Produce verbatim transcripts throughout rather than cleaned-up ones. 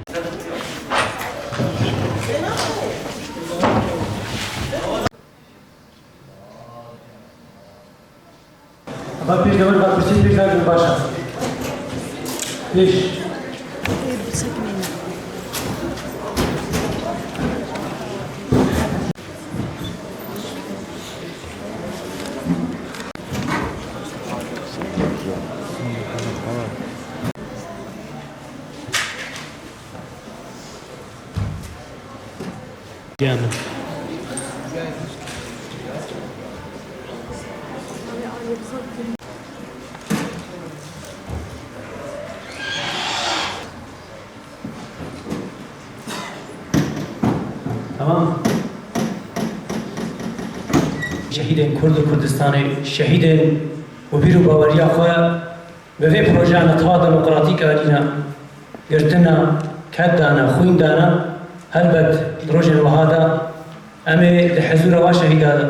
Eva pêş de min, va kursî pêş de min, baş e. Pêş. Yanî. Tamam. Şehîdên Kurd û Kurdistanê, şehîdên û bîr û baweriya xwe bi vê projeya netewa demokratîk a dîna girtina, ked dana, xwîn dana, helbet di rojên wiha de em ê di hizûra wa şehîda de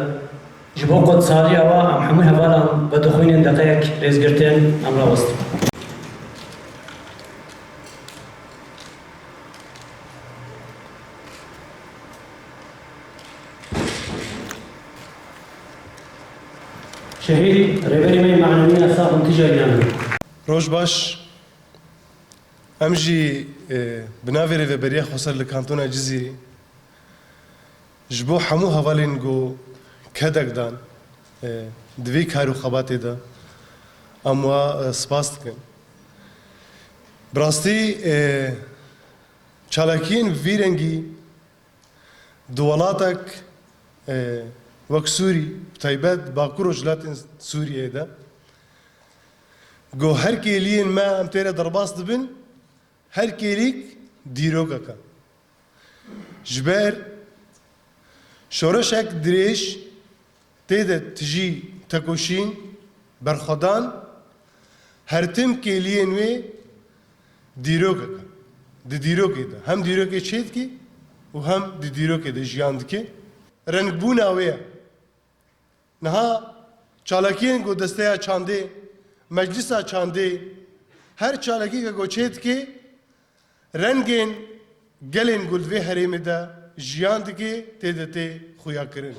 ji bo qudsaliya wa em hemû hevalan vedixwînin deqeyek rêzgirtin em rawestin. Şehîd rêberê me yê manewî ya sax in, tu jî giyan. Roj baş. Em jî, e, bi navê Rêveberiya Xweser li Kantona Cizîrê ji bo hemû hevalên ku kedek dan, e, di vê kar û xebatê de em wa, e, spas dikin. Bi rastî, e, çalakiyên bi vî rengî di welatek, e, wek Sûrî, bi taybet Bakur Rojhilatên Sûriyeyê de, ku her kêliyên me em tê re derbas dibin, her kêlîk dîrokek e. Ji ber şoreşek dirêj tê de tijî tekoşîn, berxwedan, her tim kêliyên wê dîrokek e. Di dîrokê de, hem dîrokê çêdikê û hem di dîrokê de jiyan dike. Rengbûna wê ye. Niha çalakiyên ku desteya çandê, meclisa çandê, her çalakiyeke ku çêdike, rengên gelên ku li vê herêmê de jiyan dike tê de tê xuyakirin.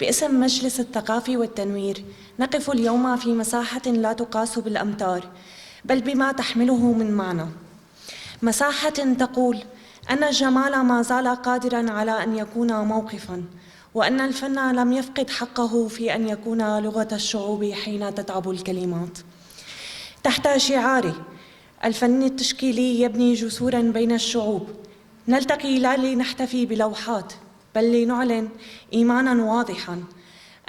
باسم مجلس الثقافة والتنوير، نقف اليوم في مساحة لا تقاس بالأمتار، بل بما تحمله من معنى. مساحة تقول أن الجمال ما زال قادرا على أن يكون موقفا، وأن الفن لم يفقد حقه في أن يكون لغة الشعوب حين تتعب الكلمات. تحت شعار الفن التشكيلي يبني جسورا بين الشعوب، نلتقي لا لنحتفي بلوحات، بل لنعلن إيمانا واضحا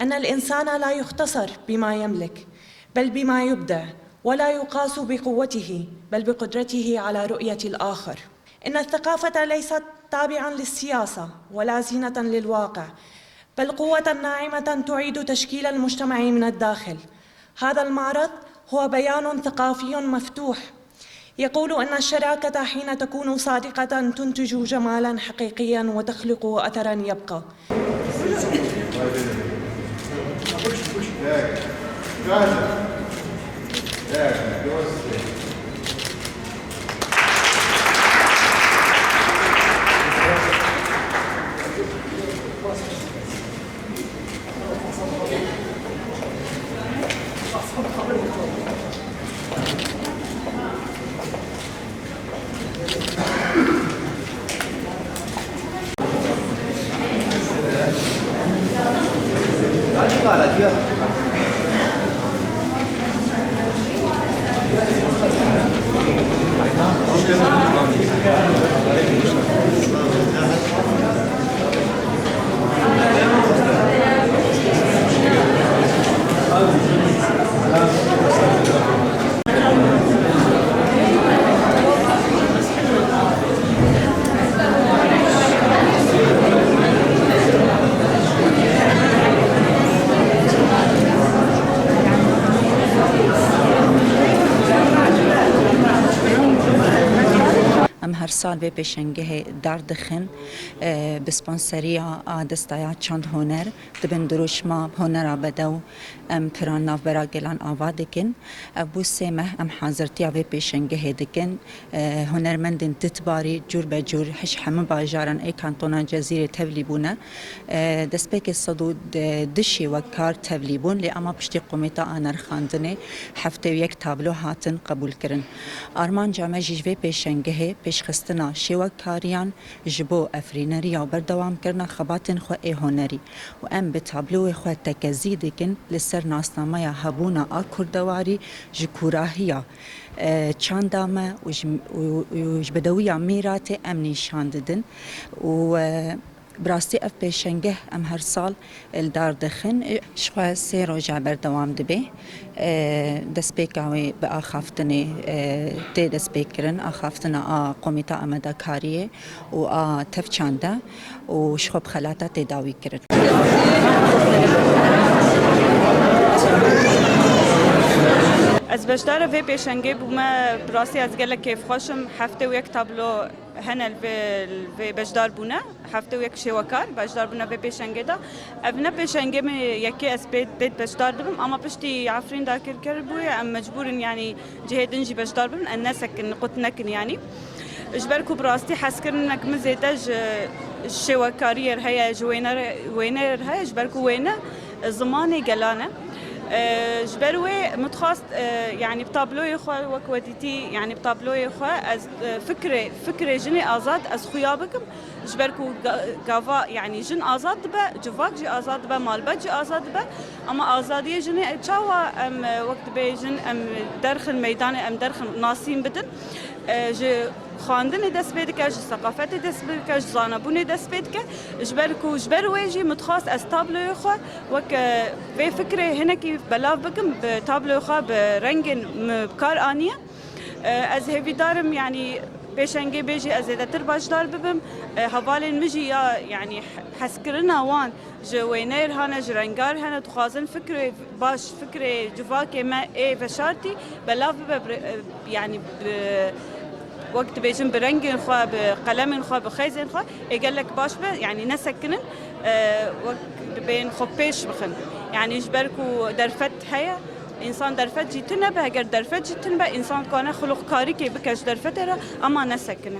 أن الإنسان لا يختصر بما يملك، بل بما يبدع، ولا يقاس بقوته، بل بقدرته على رؤية الآخر. إن الثقافة ليست تابعا للسياسة ولا زينة للواقع، بل قوة ناعمة تعيد تشكيل المجتمع من الداخل. هذا المعرض هو بيان ثقافي مفتوح يقول أن الشراكة حين تكون صادقة تنتج جمالا حقيقيا وتخلق أثرا يبقى. Em her Sal vê pêşengehê dar dixin, e, bi sponseriya a Destaya Çand Honer, di bin dirûşma Honera Bedew em pira navbera gelan ava dikin. Ev bû sê meh em hazirtiya vê pêşengehê dikin. E, hunermendên titbarî cûr be cûr ji hemû bajaran ê kantona Cezîrê tevlî bûne. E, destpêkê sed û du şêwekar tevlî bûn, lê ema piştî komîta a nirxandinê heftê û yek tablo hatin qebûlkirin. Armanca me jî ji vê pêşengehê pêşxistina şêwekariyan ji bo efrîneriya û berdewamkirina xebatên xwe ê hunerî û em bi tabloyê xwe tekezî dikin li ser nasnameya hebûna a kurdewarî ji kûrahiya, e, çanda me û ji, û, û ji bedewiya mîratê em nîşan didin û, e, bi rastî ev pêşengeh em her sal li dar dixin. Ji xwe sê roja berdewam dibe. E, destpêka wê bi axaftinê, e, tê destpêkirin, axaftina a Komîta Amadekariyê û a Tevçanda û ji xwe bi xelata tê dawî kirin. Ez beşdara vê pêşengê bûme, bi rastî ez gelek kêfxweş im. Heftê û yek tablo hene li vê, li vê beşdar bûne. Heftê û yek şêwekar beşdar bûne vê pêşengê de. Ev ne pêşengê min yekê ez pê, pê beşdar dibim, ama piştî Efrîn dagirker bûye, em mecbûr in, yanî cihê din jî beşdar bibin, em nesekin, qut nekin yanî. Ji ber ku bi rastî hezkirinek min zêde ji, ji şêwekariyê re heye, ji wêne re, wêneyê re heye, ji ber ku wêne zimanê gelan e. E, ji ber wê min dixwest, e, yanî bi tabloyê xwe wek we dîtî, yanî bi tabloyê xwe ez, e, fikrê, fikrê jinê azad ez xuya bikim. Ji ber ku ga-, gava, yanî jin azad dibe, civak jî azad dibe, malbat jî azad dibe. Ama azadiyê jinê çawa em, e, wek dibêjin, em derxin meydanê, em derxin nasîn bidin? E, ji xwendinê dest pê dike, ji seqafetê dest pê dike, ji zanebûnê dest pê dike. Ji ber ku, ji ber wê jî min dixwast ez tabloyê xwe wek, e, vê fikrê hinekî belav bikim, bi tabloyê xwe bi rengên min bi kar aniye. E, ez hêvîdar im, yanî pêşengê bê jî ez zêdetir beşdar bibim. E, hevalên min jî ya, yanî hezkirina wan ji wêneyê re hene, ji rengar hene, dixwazin fikrê baş, fikrê civakê me ê veşartî belav bibe, bi, e, yanî bi, wek dibêjin, bi rengên xwe, bi qelemên xwe, bi xêzên xwe ê gelek baş be, yanî nesekinin, e, wek dibên xwe pêş bixin. Yanî ji ber ku derfet heye, însan derfet jî tune be, heger derfet jî tune be, însan kane xulixkarîkê bike ji derfetê re, ama nesekine.